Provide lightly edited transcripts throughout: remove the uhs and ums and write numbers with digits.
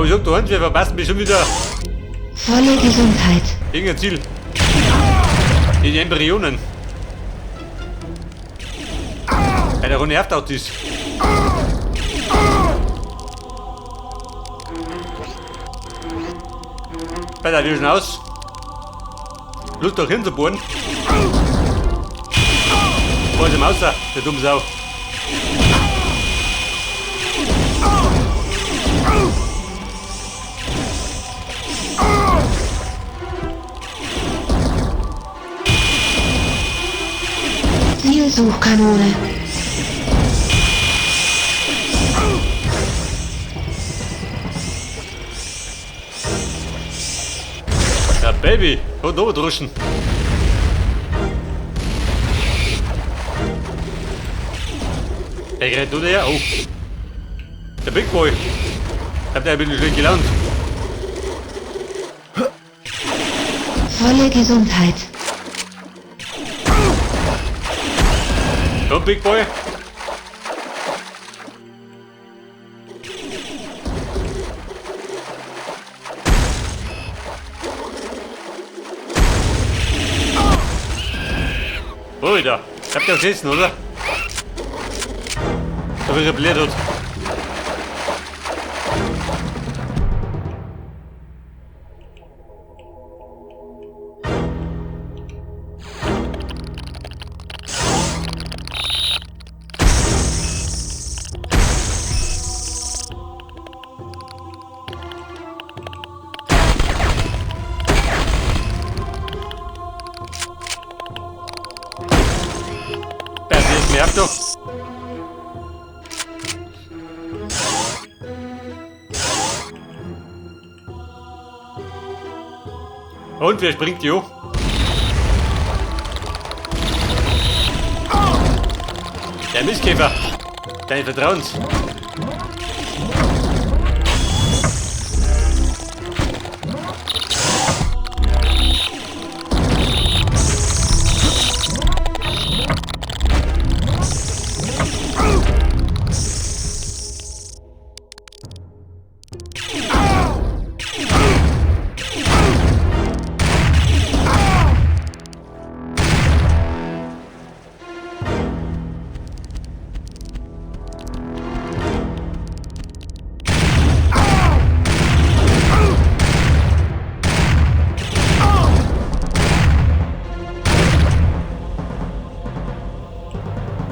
Aber ich sag, da hinten, wir verpassen mich schon wieder. Volle Gesundheit. Irgendein Ziel. Die Embryonen. Bei der Runde nervt auch dies. Bei der wir schon aus. Lust doch hinzubohren. Wo ist im Außer, der dumme Sau. Zielsuchkanone. Ja, Baby, und oben druschen. Ey, rennt du der? Oh. Der Big Boy. Habt ihr ein bisschen schlecht gelaunt? Volle Gesundheit. Komm, Big Boy. Oh, da. Habt ihr geschissen, oder? Da wird rebelliert hat. Wer ist merkt doch. Und wer springt jo? Der Mistkäfer. Dein Vertrauens.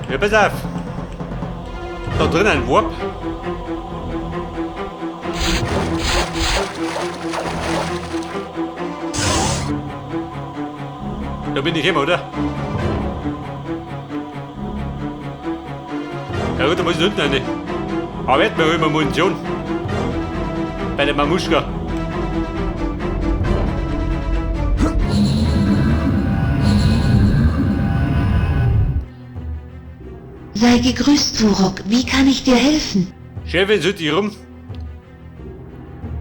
Ja, pass auf. Da drin ein Warp. Da bin ich immer, oder? Ja gut, da muss ich unten rein. Aber jetzt mal immer Munition. Bei der Mamuschka. Sei gegrüßt, Turok. Wie kann ich dir helfen? Chefin, sind die rum?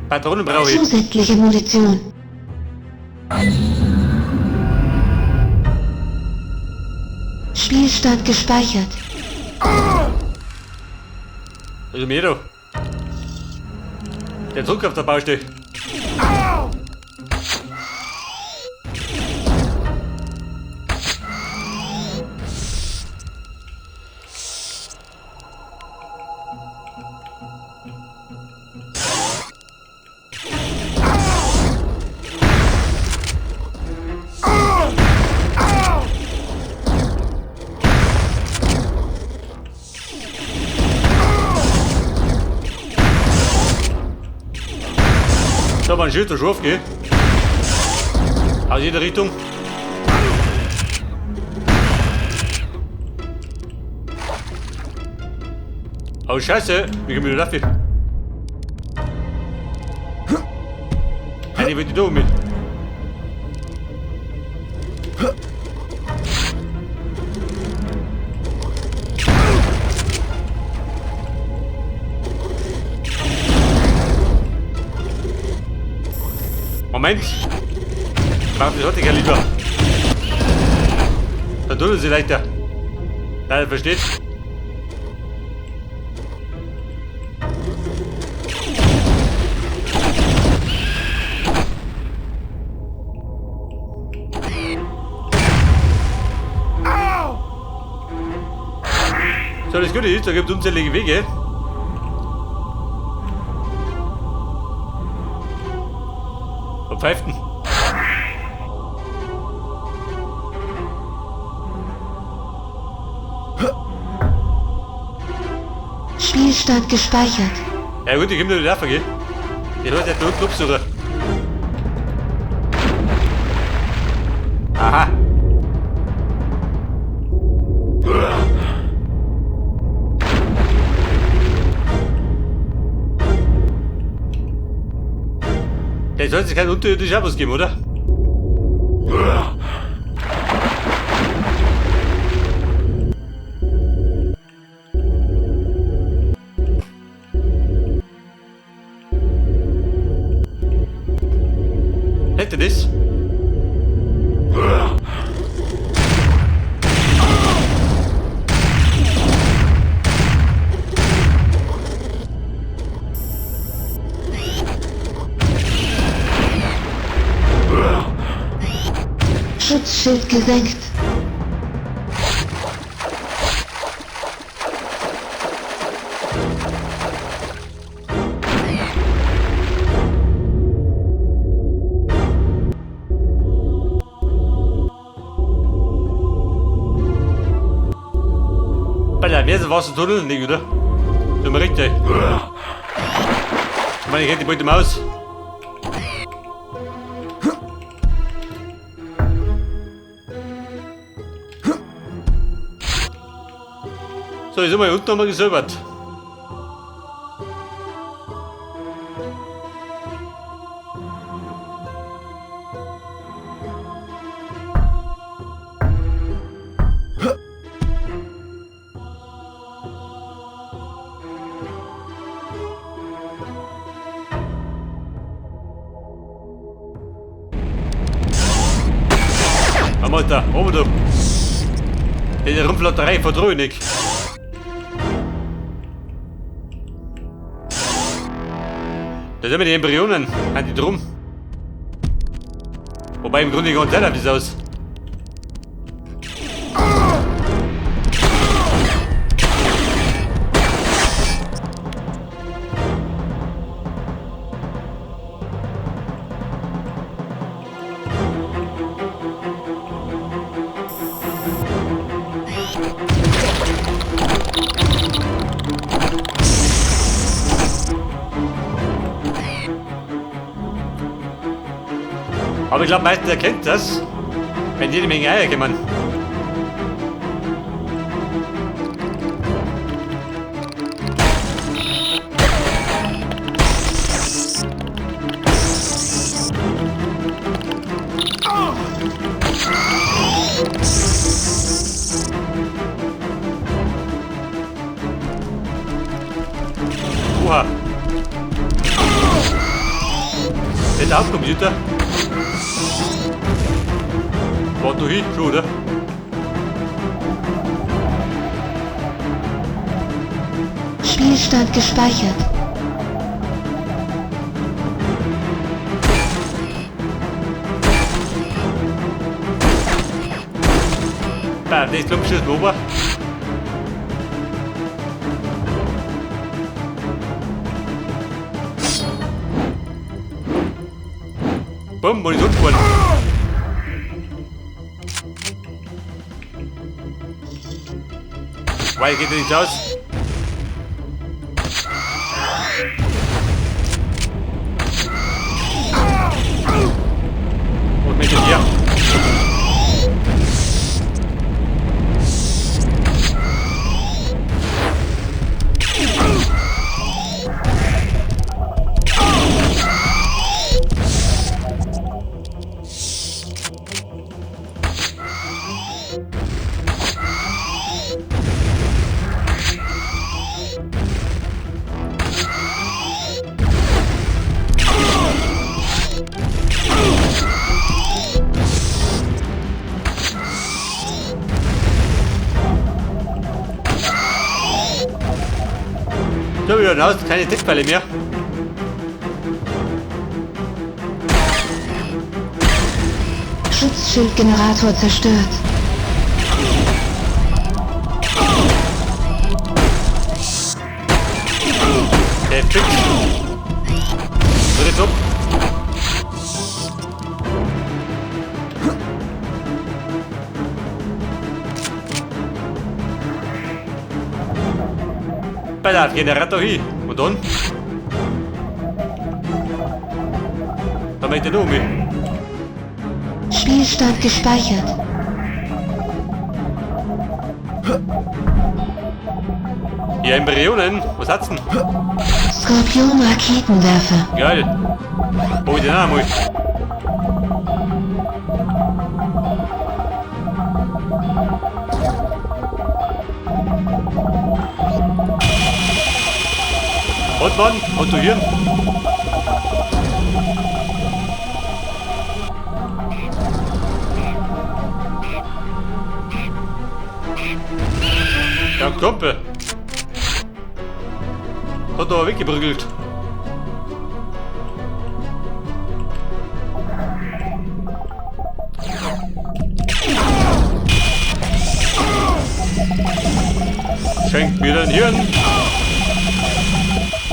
Patronen brauche ich. Zusätzliche Munition. Spielstand gespeichert. Also mir doch. Der Druck auf der Baustelle. Da war ein Schild, der Schurf, gell? Aus jeder Richtung. Oh Scheiße, wie komme ich da dafür? Eine wird die da mit. Moment! Mach das heute lieber. Dann tun sie leichter. Ja, versteht? So, das Gute ist, da gibt es unzählige Wege. Da pfeift denn. Spielstand gespeichert. Ja gut, ich komm nur nicht rauf, gell? Die Leute hätten unten absuchen. Aha. Der soll sich kein unterirdisches Abos geben, oder? Hätte das? Schutzschild gesenkt. Bei der Meer war es Tunnel nicht, oder? So mal richtig. Ich meine, ich hätte die Beute Maus. So, jetzt sind wir hier unten nochmal gesäubert. Komm da, oben du. Diese Rumflotterei verdröhnig. Da sind wir die Embryonen, haben die drum. Wobei im Grunde ganz selber wie aus. Aber ich glaube, meistens erkennt das, wenn jede Menge Eier kommen. Oha. Der Hauptcomputer. Wart du hin, schon, oder? Spielstand gespeichert. Bah, das ist ober. Bumm, wo ist geworden? Weil geht nicht aus. Und mit dir. So, wieder raus, keine Tippfälle mehr. Schutzschildgenerator zerstört. Left Click. Dritt ab. Pass auf, Generator hin. Und dann? Da möchte ich noch mit. Spielstand gespeichert. Ja, Embryonen. Was hat's denn? Skorpion Raketenwerfer. Geil. Hol ich den auch einmal. Und Mann, und du Hirn. Ja, Kumpel. Hat aber weggeprügelt. Schenk mir dein Hirn.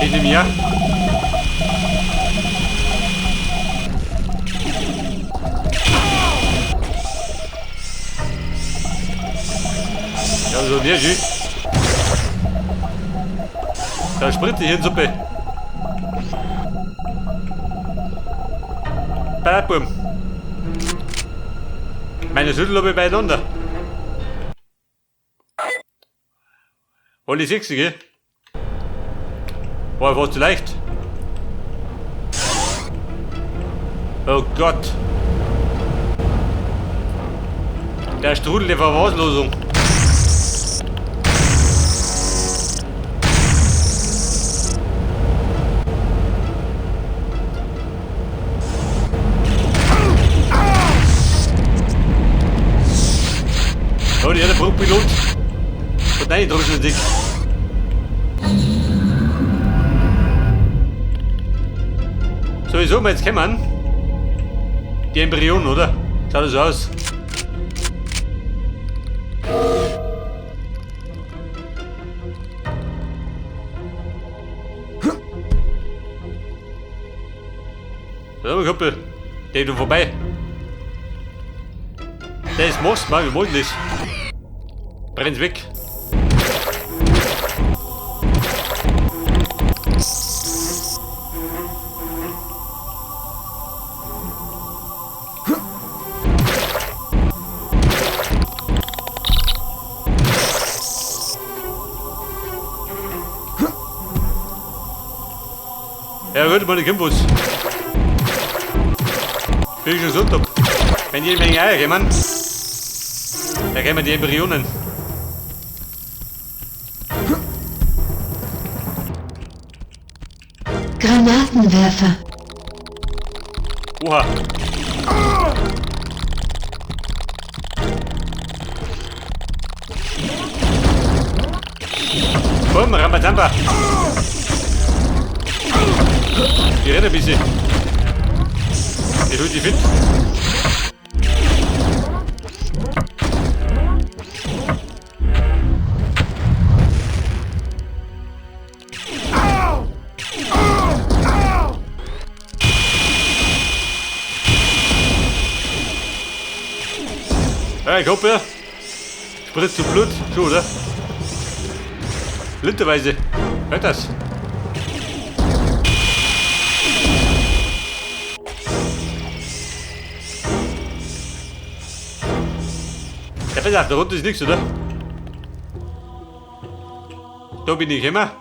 Ich nehme ja. Ja, so nicht. Da spritzt die Hirnsuppe. Bam. Meine Schüttel habe ich beieinander. Alle 60, gell? War fast zu leicht. Oh Gott. Der Strudel der Verwahrlosung. Oh, die hat der Bruchpilot. Und nein, die dick. Sowieso mal jetzt kommen. Die Embryonen, oder? Schaut so aus. So, Kumpel. Der du vorbei. Der ist Most, Mann, wir wollen das. Brennt weg. Ja gut, meine Kimbus. Bin ich schon gesund hab. Wenn jede Menge Eier kommen, da kommen die Embryonen. Granatenwerfer. Oha. Komm, Rambazamba. Die rennen ein bisschen. Ich hol die fit. Hey, Kumpel. Spritzt du Blut? Schon, oder? Blinderweise. Hört das? Ja, pass auf, da unten ist nichts, oder? Da bin ich immer.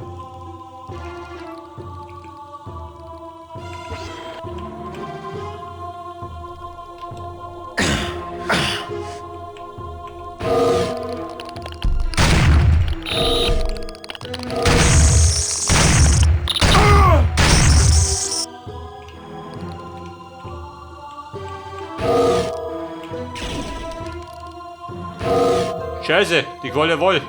Scheiße, die Qualle wohl.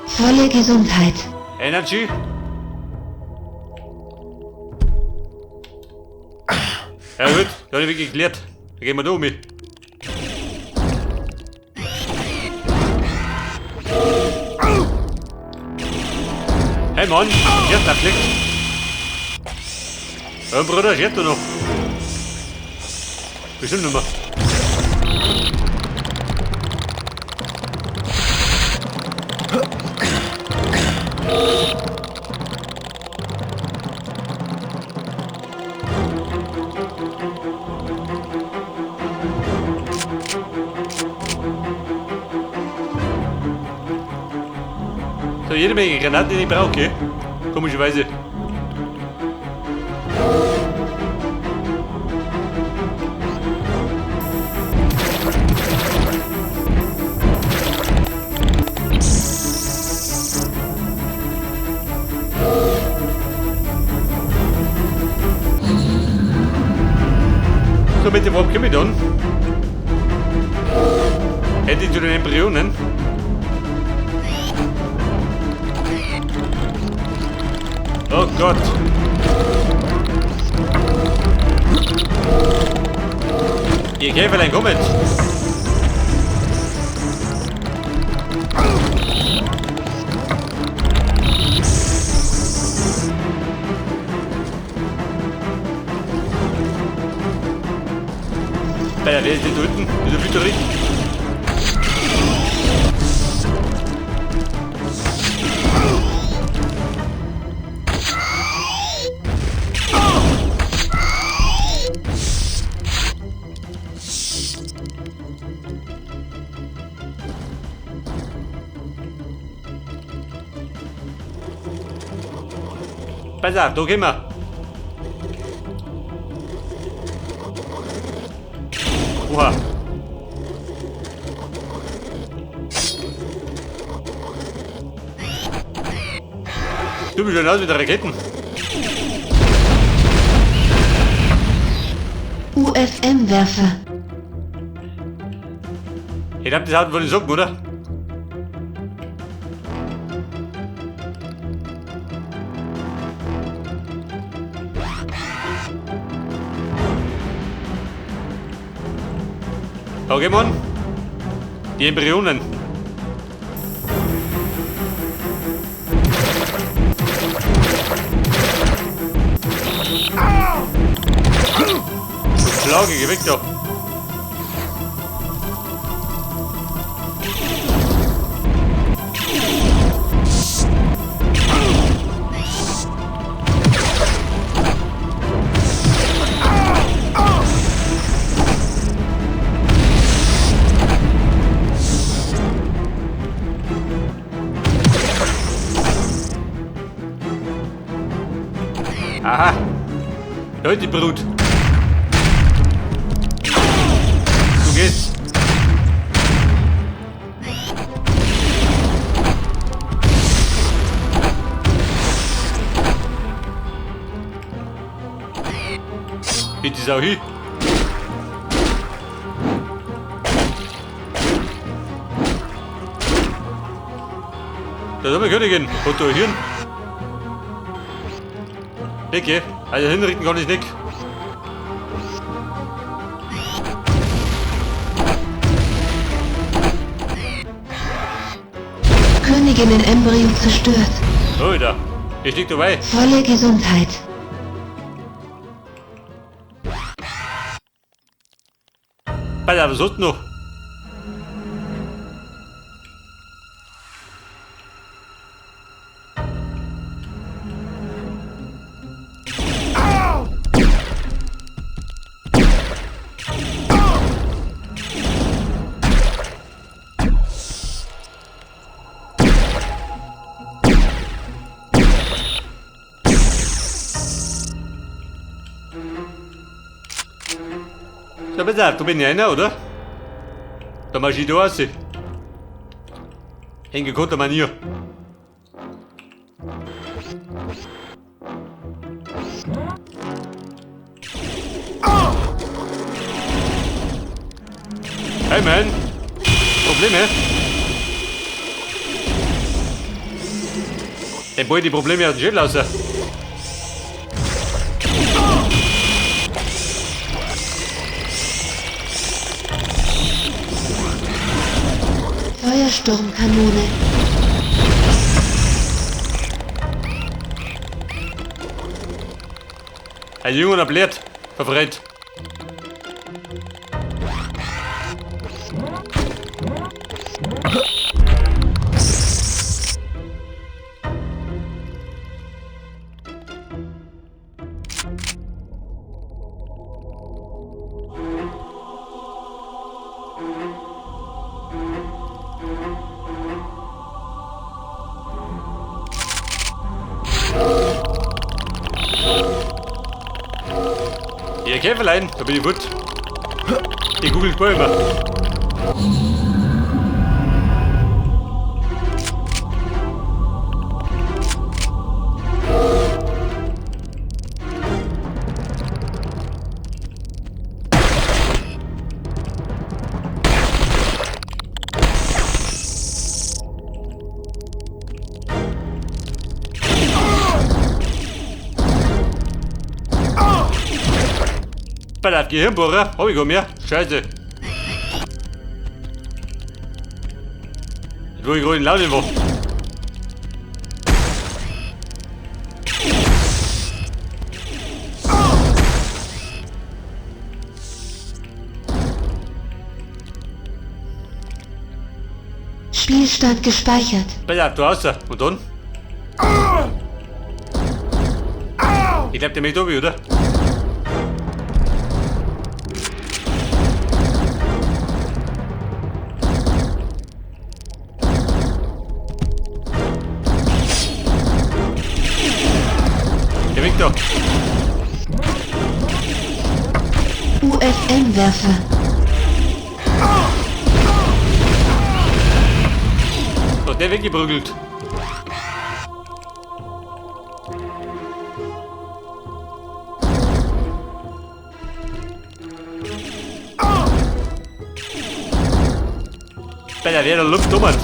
Volle Gesundheit. Energy. Ja gut, da habe ich wirklich geklärt. Da gehen wir da um. Hey Mann, jetzt da fliegt. Ja, Bruder, jetzt du noch. Bestimmt nicht mehr. So, jede Menge Granaten, die ich brauche, okay? Komischerweise. So, mit dem Warp komme ich dann. Endlich zu den Embryonen. Oh Gott. Ihr Käferlein, kommet. Bei der Welt da unten, dieser Wüterich. Pass auf, da gehen wir. Oha. Du bist schon aus mit den Raketen. UFM-Werfer. Ich hab das Auto von den Socken, oder? Pokémon? Die Embryonen. Schlage, geh weg da. Aha. Leute, Brut. Du gehst. Geht die Sau hin? Da ist aber Königin. Otto Hirn. Nicke. Also hinrichten kann ich nicht. Königinnen-Embryo zerstört. Alter, ich lieg dabei. Volle Gesundheit. Alter, was sonst noch? So, pass auf, da bin ich einer, oder? Da mach ich da raus. In gekonnter Manier. Hey man! Probleme? Den boy die Probleme aus dem Schädel raus. Feuersturmkanone. Ein junger Blöd, verfreit. Ja, Käferlein, da bin ich wut. Ich google Bäume. Bei der Gehirnbohrer hab ich gar mehr. Scheiße. Jetzt wo ich gerade in Laune war. Spielstand gespeichert. Bei der du raus. Und dann? Ich glaub, der möchte oben, oder? Der weg da. UFM-Werfer. So, der weggeprügelt. Bei der wäre Luft dummert.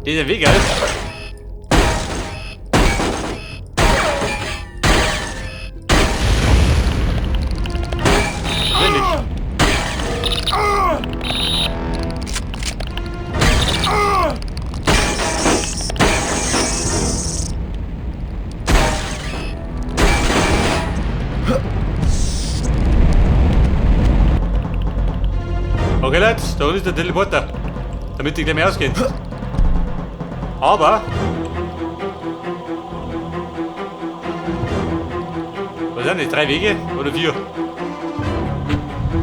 Dieser Weg, geil. Will nicht. Okay, Leute, da unten ist der Teleporter. Damit ich gleich mehr ausgehen. Aber. Was sind das? 3 Wege? Oder 4?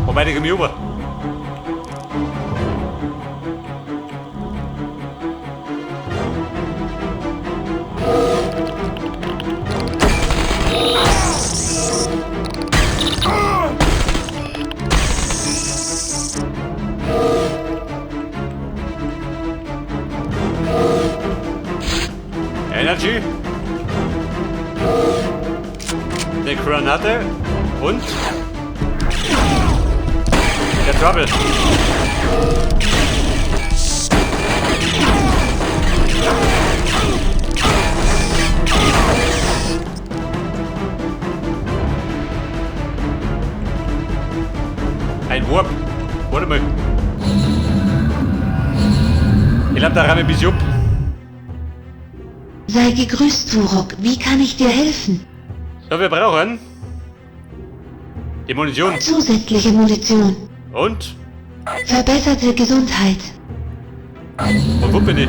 Wobei, die komme ich rüber. Energy. Eine Granate und der Trouble. Ein Warp. Warte mal. Ich glaub, da ramme ich ein bisschen ab. Sei gegrüßt, Turok. Wie kann ich dir helfen? So, wir brauchen die Munition. Zusätzliche Munition. Und? Verbesserte Gesundheit. Und wo bin ich?